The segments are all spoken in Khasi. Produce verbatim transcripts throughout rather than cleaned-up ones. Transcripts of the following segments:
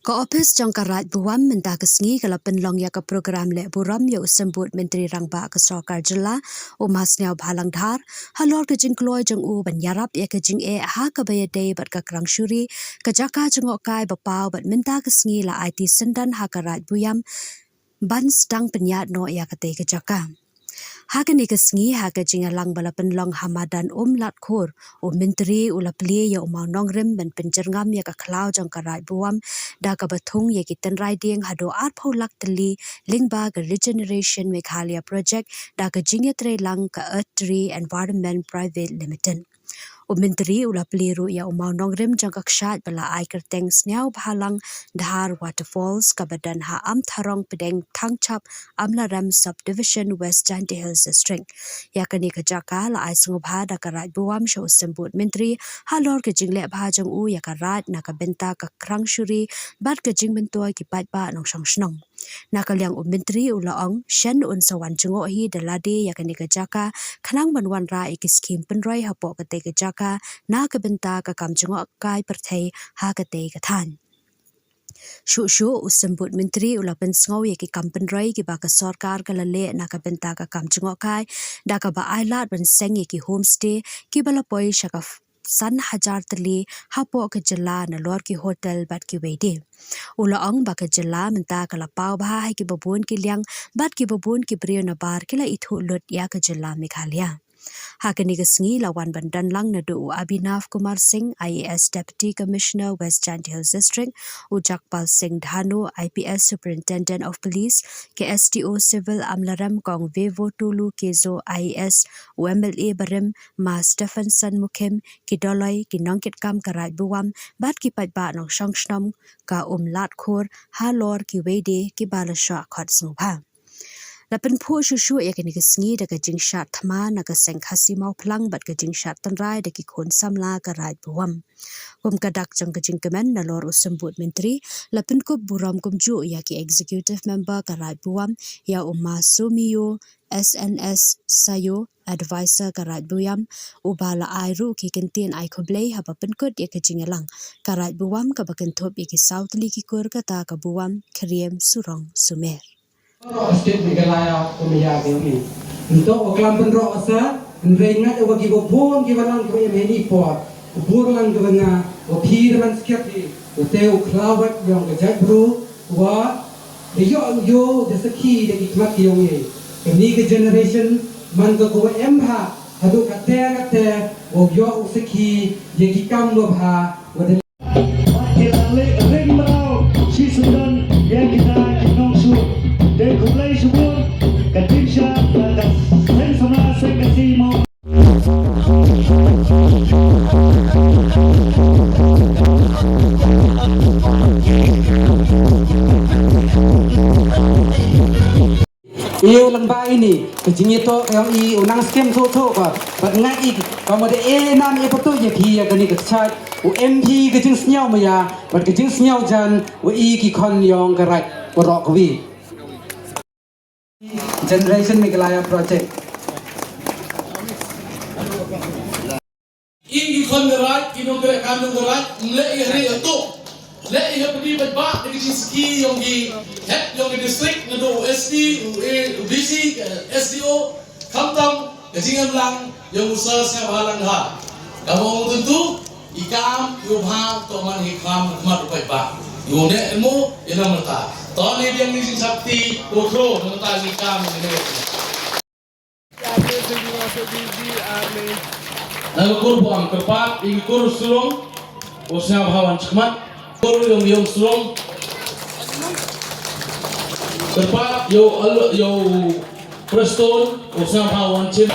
Ka ophis jong ka Raid Buwam mynta ka sngi ka la pynlong ïa ka program leh burom ïa u Symbud Myntri Rangbah ka Sorkar Jylla, u Ma Sniawbhalang Dhar, halor ka jingkloi jong u ban ïarap ïa ka jingeh ha kaba ïadei bad ka krang shuri, ka jaka jngohkai ba paw bad mynta ka sngi la aiti syndon ha ka Raid Buwam ban sdang pynïaid noh ïa katei ka jaka. Ha kane ka sngi, ha ka jingïalang ba la pynlong ha madan Umlatkhur, u Myntri u la plie ïa u mawnongrim ban pynjyrngam ïa ka khlaw jong ka Raid Buwam da kaba thung ïa ki tynrai dieng haduh arphew lak tylli lyngba ka Regeneration Meghalaya Project da ka jingïatreilang ka Earth Tree Environment Private Limited. U Myntri u la plie ruh ïa u mawnongrim jong ka kshaid ba la ai kyrteng Sniawbhalang Dhar Waterfalls kaba don ha Amtharong Pdeng Thangchap Amlarem Subdivision, West Jaintia Hills District. Ïa kane ka jaka la ai sngewbha da ka Raid Buwam sha u Symbud Myntri halor ka jingleh bha jong u ïa ka raid na ka bynta ka krang shuri bad ka jingmyntoi ki paidbah nongshong shnong. Na ka liang u Myntri u la ong, shen un sa wan jngoh hi da lade ïa kane ka jaka khnang ban wanrah ïa ki skhim pynroi hapoh katei ka jaka na ka bynta ka kam jngohkai pyrthei ha katei ka thaiñ. Shuh shuh u Symbud Myntri u la pynsngew ïa ki kam pynroi kiba ka sorkar ka la leh na ka bynta ka kam jngohkai da kaba ai lad ban seng ïa ki homestay kiba la poi sha ka san hajar tylli hapoh ka jylla nalor ki hotel bad kiwei de. U la ong ba ka jylla mynta ka la paw bha ha kiba bun ki liang bad kiba bun ki briew nabar ki la ithuh lut ïa ka jylla Meghalaya. Ha kane ka sngi la wan ban don lang naduh u Abhinav Kumar Singh, I A S Deputy Commissioner West Jaintia Hills District, u Jagpal Singh Dhanu, I P S Superintendent of Police, ka S D O Civil Amlarem Kong Vevo Tulu Kezo, I A S, u M L A barim Ma Stephenson Mukhim, ki Doloi, ki nongkitkam ka Raid Buwam bad ki paidbah nongshong shnong ka Umlatkhur halor kiwei de kiba la shah khot sngewbha. La pynphuh shuh shuh ïa kane ka sngi da ka jingshad thma na ka seng Khasi Mawphlang bad ka jingshad tynrai da ki khun samla ka Raid Buwam. Kum ka dak jong ka jingkmen nalor u Symbud Myntri, la pynkup burom kumjuh ïa ki Executive Member ka Raid Buwam, ïa u Ma Sumio S N S Sayo, Advisor ka Raid Buwam, uba la ai ruh ki kyntien ai khublei haba pynkut ïa ka jingïalang ka Raid Buwam kaba kynthup ïa ki saw tylli ki kur kata ka Buwam, Khriem, Surong, Sumer. State Meghalaya ka maya ka yong i. Nto wa klam pynro sa, nrei ngat wa ki wa pon ki wa lang ki wa em heni por. Bur lang ki wa nga, wa phi man skep i. Wa te u khlawat yong ka jait bru, wa de yo yo de sakhi de ki khmat ki yong i. Kani ka generation man ka ko wa em bha, hadu ka te ka te, wa yo u sakhi de ki kam wa bha, wa de Wat ki la leh ring mraw shi syndon ïa kita ki nongshun. Te khublei shibun ka jingshad ka seng samla seng Khasi Maw. Ïa u lyngba ini ka jingïatoh ka yong i u nang skhem shuh shuh ka bad ngat i ka mut e nam e patu ïa phi ïa kani ka kjat u em phi ka jingsngew maya bad ka jingsngew jan u i ki khon yong ka raid waroh kawi. Generation Meghalaya Project. Ïa ki khon ka raid, ki nongtrei kam jong ka raid, ym leh ïa hynrei ïa to. Leh ïa pynïaid paidbah da ki jingsiangi yong ki head yong ki district, naduh u S P, u A, u D C, eh, S D O, khamtam ka jingïalang yong u Sir Sniawbhalang Dhar. Kaba ong u Tun tu, i kam, i u bha, to man hi kam, khmat u paidbah. I u ne mo, i namar ta. To ni biang ni jingshakti, u thro, namar ta ni kam, ni ne. Na ka kur buam kyrpad ïa ka kur Sulong, u Sniawbhalang Chakmat, kur yong yong Sulong. Kyrpad ïa u al-, ïa u Preston, u Sniawbhalang Chim.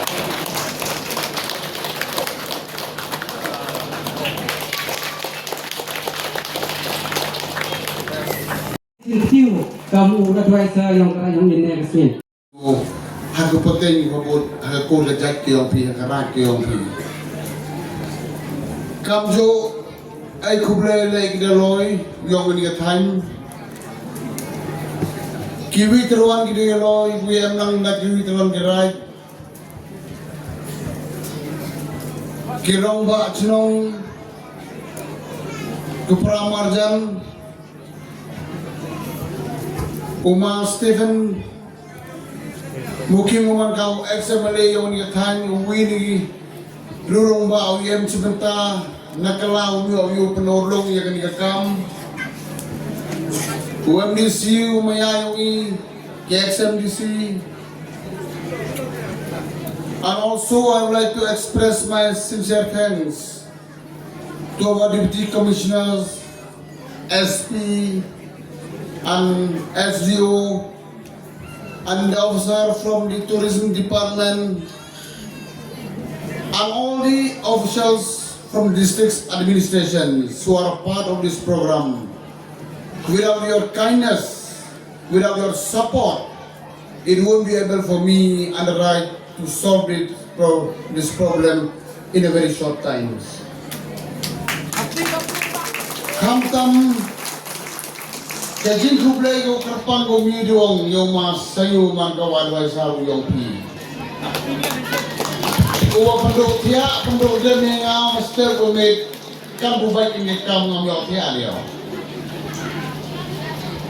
Thank you, kam u advisor yong ka yong ine ka sien. Ha ka pateng ka bud, ha ka kul ka jait ka yong phi, ha ka raid ka yong phi. Kam ju ai khublei leh ki Doloi yong kani ka thaiñ. Kiwi tyrwan ki Doloi, wi em nang na kiwi tyrwan ki raid. Ki rangbah chnong, ki para marjan, U Ma Stephen Mukim, u man ka u ex M L A yong ni ka thaiñ, u wi ni ki rurung ba u yem chibynta na ka la u mi u pynurlong ya ka ni ka kam. U M D C, u ma ya yong i, ki ex M D C. And also I would like to express my sincere thanks to our deputy commissioners, S P and S D O and the officer from the tourism department and all the officials from district administration who are part of this program. Without your kindness, without your support, it won't be able for me and the right to solve it pro- this problem in a very short time. Khamtam ka jingkhublei ko kyrpang ko mi duong yo ma sayu man ka wan wai sa yong pi. Uwa pynduh thiah pynduh dem ya nga step ko mit kam bu bai ini kam ngam yo thiah dia.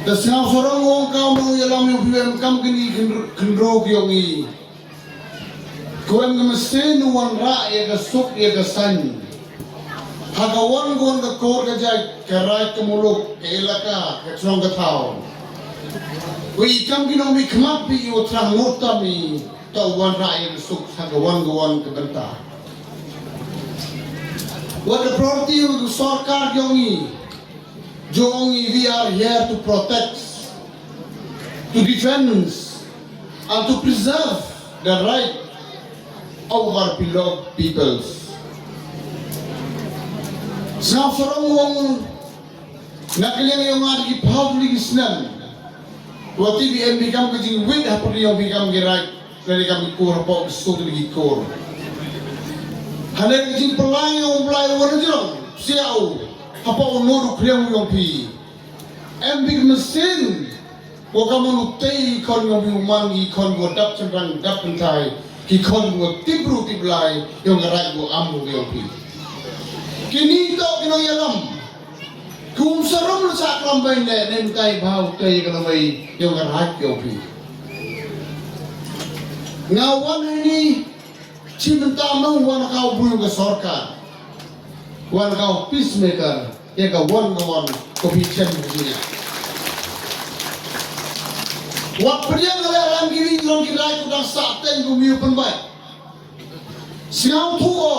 Te sngap sorong wong kau nong yalam yong pi wem kam kini kynru kynru yong i. Kawem ka mesen u wanrah ïa ka suk ïa ka saiñ ha ka wan ka wan ka kor ka jait, ka raij ka muluk, ka ilaka, ka chnong ka thaw. Wei i kam ki nongmihkhmat phi i u thrang mut tam i ta u wanrah ïa ka suk ha ka wan ka wan ka bynta. Wat ka priority ïa ka sorkar jong i. Jong i, we are here to protect, to defend and to preserve the right of our beloved peoples. Sngap sarong wong na ka liang yong nga da ki phaw tylli ki snem. Wa ti bi em bi kam ka jingwit ha pyrdi yong bi kam ki raij. Lane kam ki kur hapoh ki sut lane ki kur. Hane ka jingpyllait ïa u Blai u wan jrong sia u hapoh u nud u khliang u yong phi. Em bik machine ko ka mon u tei ki khon yong phi u man ki khon ko dap chynrang dap pynthai ki khon ko tip bru tip Blai yong ka raij ko am ko yong phi. Kini to ki nongïalam. Kum sarum la sa klam bai ne ne mtai bhau tei ka lamai yong ka raij yong phi. Nga wan ini chi mynta ma wan ka u bru ka sorkar. Wan ka u peacemaker ya ka wan ka wan ko phi chen ko phi ya. Wat pdiang ka le ram ki wi long ki raij ko dang sa teng ko mi u pynbai. Sngewthuh o,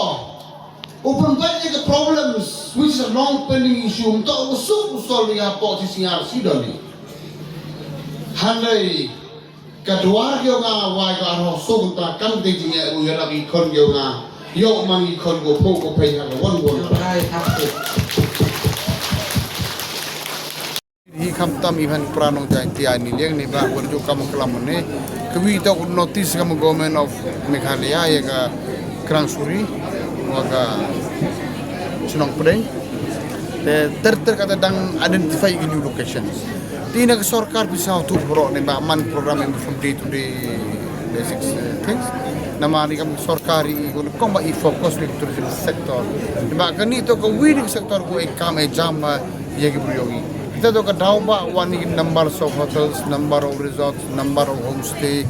u pynbeit ïa ka problems which is a long pending issue, mynta u suk u solve ïa hapoh shi sngi ar sngi don hi. Hynrei ka dwar jong nga wai ka arho suk mynta kam te jingeh u ïarap ïa ki khon jong nga. Ïoh man ki khon ko pho ko pei ha ka wan wan. Hi khamtam i ban pra nong Jaiñtia ni liang ni ba wan ju kam klam ne. Kawi ta u notice kam Government of Meghalaya ïa ka Krang Suri wa ka Chnong Pdeng. Te ter ter kata dang identify ki new locations. Ti na ka sorkar phi sngewthuh baroh ne ba man program in from day to day basic, eh, things. Namar ni kam sorkar i ko kom ba i focus ni tourism sector. Ba kani to kawi ni sector ko e kam e jam ba ïa ki briew ïa ki. Kita to ka daw ba wan ni numbers of hotels, number of resorts, number of homestay,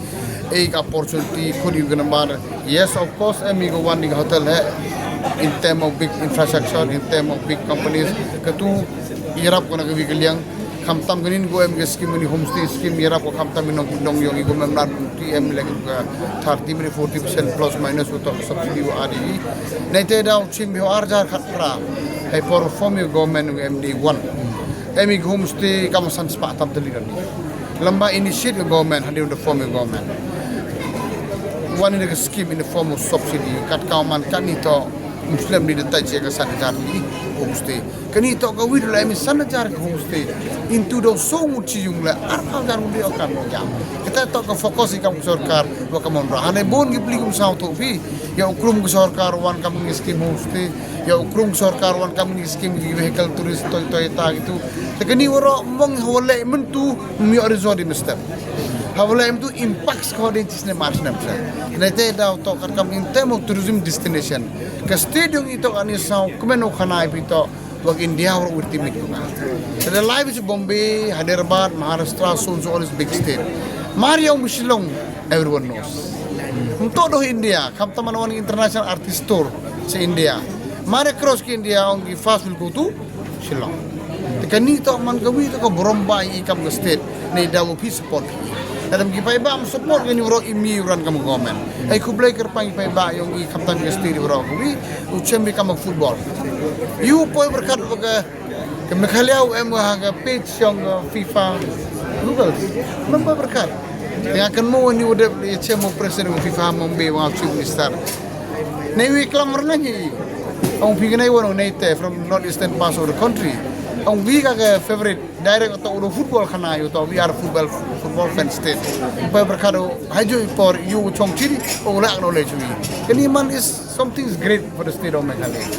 ek opportunity, khun ïa ki number. Yes, of course, em ïa ki wan ni hotel hai in term of big infrastructure, in term of big companies. Katu ïarap ko na ka wi ka liang. Khamtam kani ko em ka scheme ni homestay scheme ïarap ko khamtam ni nong nong ïong i ko mem ran ti em le ka thirty minute forty percent plus minus ko to subsidy ko adi. Nai te daw chim bi ar jar khat pra. Hai por form your government with M D one. Em i homestay kam san spah tam tali dan. Lamba initiate your government, hadi the form your government. One in the scheme in the form of subsidy. Kat kau man kat ni to Muslim ni the tai ka san jar ni homestay. Kani to ka wid la em i san jar ka homestay. Into the song chi yung la ar jar mo dia kan mo jam. Kita to ka focus i kam sorkar wa kam on ra. Hane bon ki pli kum sao to phi. Ya ukrum ka sorkar wan kam ni scheme homestay. Ya ukrum sorkar wan kam ni scheme ki vehicle tourist toy toy ta gitu. Te kani waro mong hawale mentu mi ori zodi mester. Hawale mentu impacts ko de chisne mars nem sa. Ne te daw to kar kam in term of tourism destination. Ka stadium ito ani sao kmen o khana pi to. Wa ka India waroh u team ïa ka. Te da lai beit sha Bombay, Hyderabad, Maharashtra, so and so, all these big state. Mar ïa ong Shillong, everyone knows. Ym toh da India, khamtam man wan international artist tour sha India. Mar ïa cross ka India, ong ki first will go to Shillong. Te kane toh man kawi toh ka burom ba ïa i kam ka state. Neidaw phi support phi. Lada ym ki paidbah ym support, ngin ïa waroh im ïa u ran kam ka government. Ai khublei kyrpang ïa ki paidbah, ïa ong i khamtam ka state waroh kawi, u chem beit kam ka football. Ïa u poi pyrkhat ba ka, ka Meghalaya u em ha ka pitch jong ka FIFA. Google. Ym poi pyrkhat. Te nga kynmaw ïa u dep ïa chem u president u FIFA Mumbai, wa chief minister. Neiwa klam rnga hi. Ong phi kane wa ong neite from north eastern parts of the country. Ong wi ka ka favorite direct, uto u football khana ïa uto, we are football, football fan state. Poi pyrkhat u, ha ju i por ïa u chong chiri, u la acknowledge u. Kane man is something is great for the state of Meghalaya.